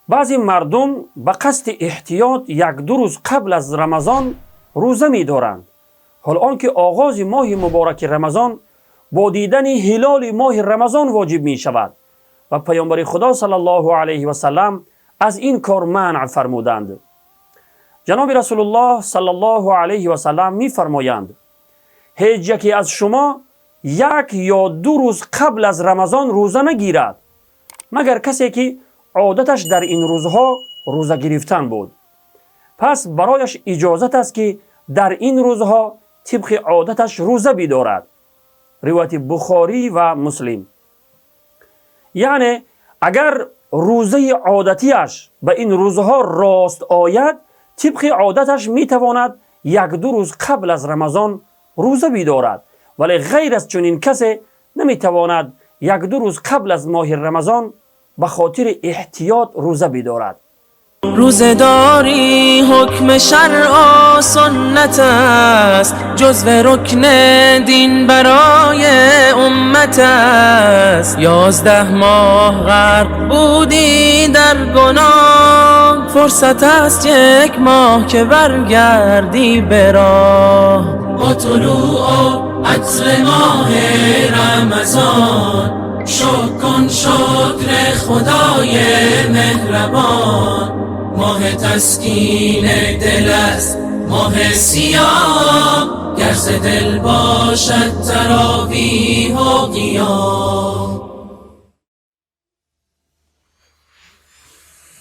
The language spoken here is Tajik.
Баъзе мардум ба қасди эҳтиёт як-ду рӯз қабл аз Рамазон рӯза медоранд, ҳол он ки оғози моҳи мубораки Рамазон бо дидани ҳилоли моҳи Рамазон воҷиб мешавад ва Паёмбари Худо саллаллоҳу алайҳи васаллам аз ин кор манъ фармуданд. Ҷаноби Расулуллоҳ саллаллоҳу алайҳи васаллам мефармоянд: «Ҳеҷ яке аз шумо як ё ду рӯз қабл аз Рамазон рӯза нагирад, магар касе ки одаташ дар ин рӯзҳо рӯза гирифтан буд, пас барояш иҷозат аст, ки дар ин рӯзҳо тибқи одаташ рӯза бидорад». Ривояти Бухорӣ ва Муслим. Яъне агар рӯзаи одатиаш ба ин рӯзҳо рост ояд, тибқи одаташ метавонад як-ду рӯз қабл аз Рамазон рӯза бидорад, вале ғайр аз чунин касе наметавонад як-ду рӯз қабл аз моҳи Рамазон ба хотири эҳтиёт рӯза бидорад. Рӯзадорӣ ҳукми шаръ ва суннат аст, ҷузви рукни дин барои уммат аст. 11 моҳ ғарқ будӣ дар гуноҳ, фурсат аст як моҳ ки баргардӣ ба роҳ. Бо тулӯъ عطر моҳи Рамазон, шукр кун, шукри Худои меҳрабон. Моҳи таскини дил аст моҳи сиём, гар зи дил бошад таровеҳ ва қиём.